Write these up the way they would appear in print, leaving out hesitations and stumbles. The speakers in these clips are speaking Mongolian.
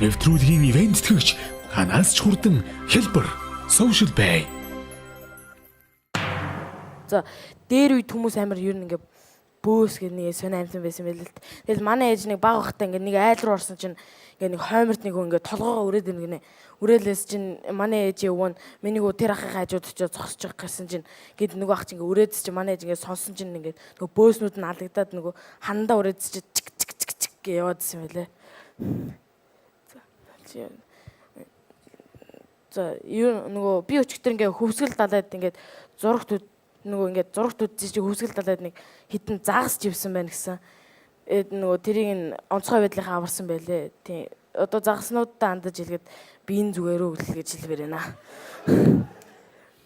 Нэвтрүүлгийн ивент тэтгэгч танаас ч хурдан хэлбэр Social Pay. За, дээр үед хүмүүс амар ер нь ингээ бөөс гэх нэг сони амтан байсан байл л. Тэгэл манай ээж нэг баг бахта ингээ нэг айл руу орсон чинь ингээ нэг хойморт нэг хүн ингээ толгоогоо үрээд ирнэ гинэ. Үрээлээс чинь манай ээжийн өвөө нь миний хүү тэр ахын хажууд очиж зогсож байгаа гэсэн чинь гэд нөгөө ах чинь ингээ үрээд чинь манай ээж ингээ сонсон чинь ингээ нөгөө бөөснүүд нь алагдаад нөгөө хандаа үрээд чинь чик чик чик чик гэ яваад исэн байлээ. За. За, ер нь нөгөө би өчигдөр ингээ хөвсгөл далайд ингээд зурагт нөгөө ингээд зурагт үзсэн чи хөвсгөл далайд нэг хитэн загас живсэн байна гэсэн. Эд нөгөө тэрийг нь онцгой байдлынхаа аварсан байлээ. Тийм. Одоо загаснуудаа андаж илгээд би энэ зүгээр үү гэж хэлмээр байна.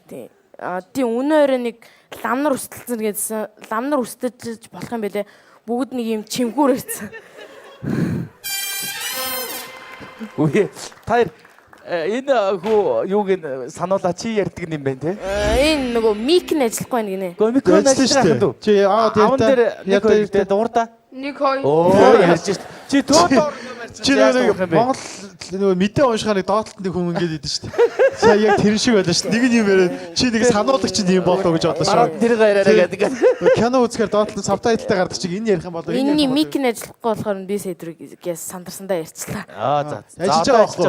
Тийм. А тийм, өнөө өрөө нэг ламнар үстэлсэн гэдсэн. Ламнар үстэлж болох юм байлээ. Бүгд нэг юм чимгүүр ирсэн. Үгүй та хоёр, энэ хүү юуг нь сануулаа, чи ярьдаг юм байна те. Энэ нөгөө мик нь ажиллахгүй байна гинэ. Гэхдээ микрофон Ажиллана ажиллах шүү дүү. дээ. Чи аваад Аван дээр ярьдаа. нэг хоёр дээр дуурдаа. 1 2. Оо, ярьж шít. Чи төө доор Чи нөгөө нэг Монгол нөгөө мэдээ уншихаар нэг доотлолт нэг хүн ингээд идэв шүү дээ. Сая яг тэр шиг байлаа шүү дээ. Нэг нь юм яриад чи нэг сануулагч нь юм болоо гэж бодлоо Бараад шүү. тэр яриараа гэдэг. Нөгөө кино үзэхээр доотлолт сабтайтлтай гардаг чиг энэ ярих юм болоо. Энэ Энэний ярих юм мик нь ажиллахгүй болохоор би сэдрүүгээс сандарсандаа ярьчлаа. Аа, за. Ажиллаж байгаа байхгүй.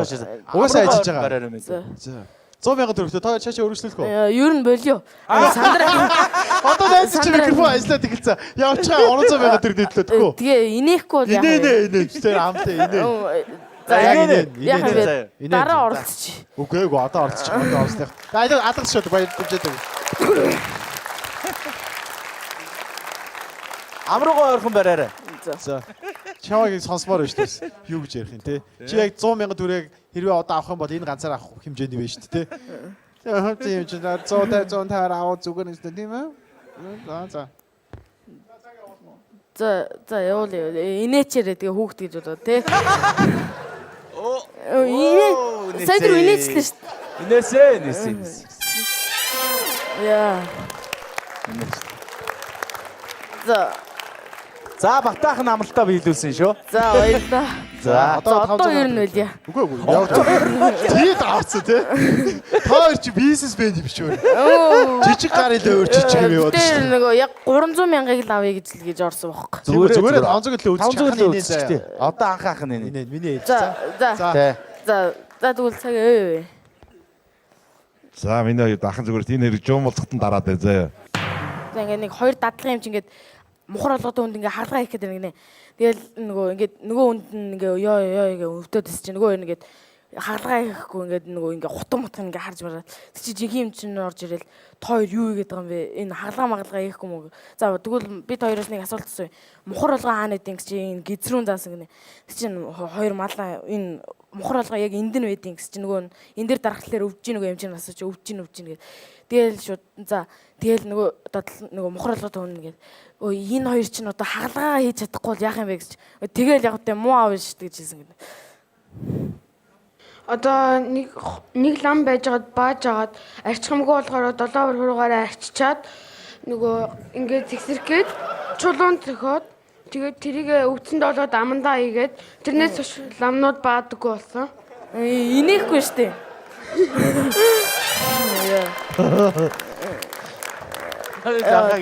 Угаасаа ажиллаж байгаа. За. За. 100 мянган төгрөгтэй та хоёр цаашаа өргөжлөх үү? Ер нь болио. Сандраа. Одоо найз чи Сандраа. микрофон ажиллаад эхэлсэн. Явчихаа 300 мянган төгрөг нийтлээ төхөө. Тэгээ инехгүй бол яах Инээ вэ? инээ инээ тэр амтай инээ. За, Яг яг инээ. яах юм Инээ. бэ? Инээ. Дараа оролцчих. Үгүй эгүй, одоо оролцчих. Одоо оролцох. За, алга алга шүү, баярлалаа. Амруугаа ойрхон бариарай. За. Чамайг сонсомоор байна шүү дээ. Юу гэж ярих юм те. Чи яг 100 мянган төгрөг хэрвээ одоо авах юм бол энэ ганцаар авах хэмжээний байна шүү дээ те. Тийм чи 150 150 авах зүгээр юм шүү дээ, тийм ээ? За за. За за, явуул явуул. Инээчээрээ тэгээ хүүхд гэж бодоо те. Оо. Инээ. Сая тэр инээчлээ шүү дээ. Инээсээ, инээсээ. инээсээ. Яа. За За, Батаахан амралтаа биелүүлсэн шүү. за, баярлалаа. За. За, одоо ер нь болио. Үгүй үгүй. Явж. Тэгээд авцсан те. Та хоёр чи бизнесмен юм шүү. Жижиг гар илүү өөр жижиг юм яваад Тэр шүү. нөгөө яг 300 мянгыг л авъя гэж л гэж орсон бохоо. Зүгээр зүгээр 500 л үзчих. 500 л Инээ үзчих тий. заяа. Одоо анх анх нэ. Инээ миний ээж. За за За. Тэ. за за, тэгвэл цаг өө. За, миний хоёр дахан зүгээр энэ хэрэг жуум болцохтон дараад бай заяа. За, ингээд нэг хоёр дадлага юм чи ингээд мухар олгодон хүнд ингээ хаалгаа хийх гэдэг нэг нэ. Тэгэл нөгөө ингээд нөгөө хүнд нь ингээ ёо ёо ингээ өвдөд эс чи нөгөө хоёр ингээд хаалгаа хийхгүй ингээд нөгөө ингээ хутан мутан ингээ харж мараад тэг чи жинхэнэ юм чинь орж ирэл та хоёр юу хийгээд байгаа юм бэ? Энэ хаалгаа магалгаа хийхгүй мүү? За, тэгвэл бид хоёроос нэг асуулт асууя. Мухар олгоо хаана гэдэг чи энэ гизрүүн заасан гинэ. Тэг чи хоёр малаа энэ мухар олгоо яг энд нь байдیں гэсэн чи нөгөө нь энэ дээр дарахлаар өвж гин нөгөө юм чинь асууч өвж гин өвж гин гэд. Тэгэл шууд за, тэгэл нөгөө дадал нөгөө мухар олгоо төвнө гэд. Өө, энэ хоёр чинь одоо хагалгаа хийж чадахгүй бол яах юм бэ гэж. Тэгэл яг үгүй муу аав шүү дээ гэж хэлсэн гинэ. Одоо нэг лам байжгаад бааж агаад арчхамгүй болохоор долоовор хуруугаараа арчичаад нөгөө ингээд зэгсэрх гээд чулуун цохиод тэгээд тэрийг өвдсөнд олоод амандаа хийгээд тэрнээс хойш ламнууд баадаггүй болсон. Инехгүй шүү дээ.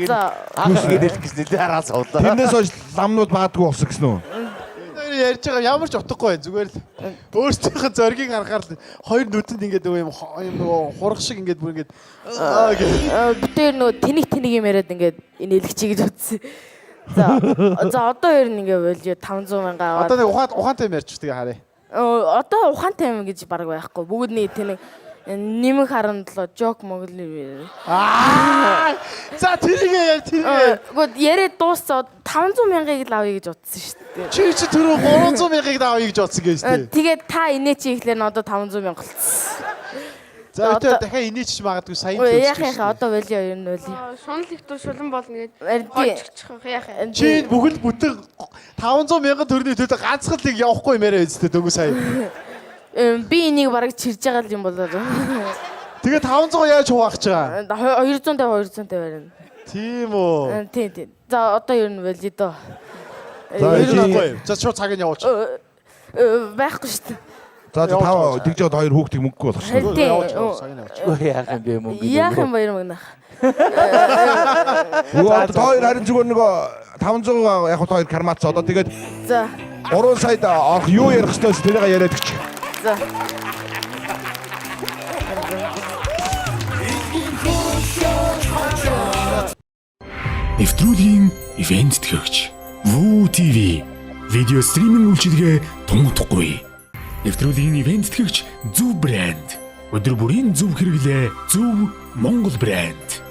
За. Анх ингэ дэлэх гэж нэлээ хараа суулаа. Тэрнээс хойш ламнууд баадгүй болсон гэсэн үү? Энэ хоёр ярьж байгаа ямар ч утгагүй байна. Зүгээр л өөрсдийнхөө зоригийг харахаар л хоёр нүдэнд ингээд нөгөө юм юм нөгөө хураг шиг ингээд бүр ингээд аа гэх. Бид тэр нөгөө тэнэг тэнэг юм яриад ингээд инээлгчий гэж утсан. За за, одоо ер нь ингээ болио, 500 мянга аваад. Одоо нэг ухаантай юм ярьчих, тэгээ харъя. Одоо ухаантай юм гэж баг байхгүй. Бүгд нэг тэнэг нэмэх 17 жок моглоо. Аа! За, тэрийг яа, тэрийг яа. Гэхдээ яриад дууссан, 500 мянгаыг л авъя гэж утсан шүү дээ. Чи түрүү 300 мянгаыг авъя гэж бодсон гэж тий. Тэгээд та инээ чи ихлээр нь одоо 500 мянга болцсон. За, Одоо- өтөө дахиад инээч магадгүй сая Үгүй, яах яах, одоо болио, ер нь болио. Шунал их тул шулан болно гээд Харин тий. хожигчих яах юм. Чи энэ бүхэл бүтэн 500 мянган төгрөгийн төлөө ганцхан л явахгүй юм яриа үстэй дөнгөж сая. Би энийг бараг чирж байгаа л юм болоо. Тэгээ 500 яаж хуваах гэж байгаа? 250 250 барина. Тийм үү. Тийм тийм. За, одоо ер нь болио доо. За, Ер нь байхгүй. За, шууд цаг нь явууч. Байхгүй шүү дээ. За за тав тэгж яваад хоёр хүүхдийг мөнгөгүй болгочихно. Харин тийм. Явууч, сагна явууч. Үгүй яах юм бэ мөнгө. Яах юм баяр мөнгөнөх. Үгүй одоо та хоёр харин зүгээр нөгөө 500 яг та хоёр кармац одоо тэгээд За. 3 саяд орох юу ярих ёстой вэ тэрийг яриад өгч. За. Нэвтрүүлгийн ивент тэтгэгч Вүү ТV видео стриминг үйлчилгээ тунгаахгүй. Нэвтрүүлгийн ивент тэтгэгч Зөв брэнд. Өдөр бүрийн зөв хэрэглээ Зөв Монгол брэнд.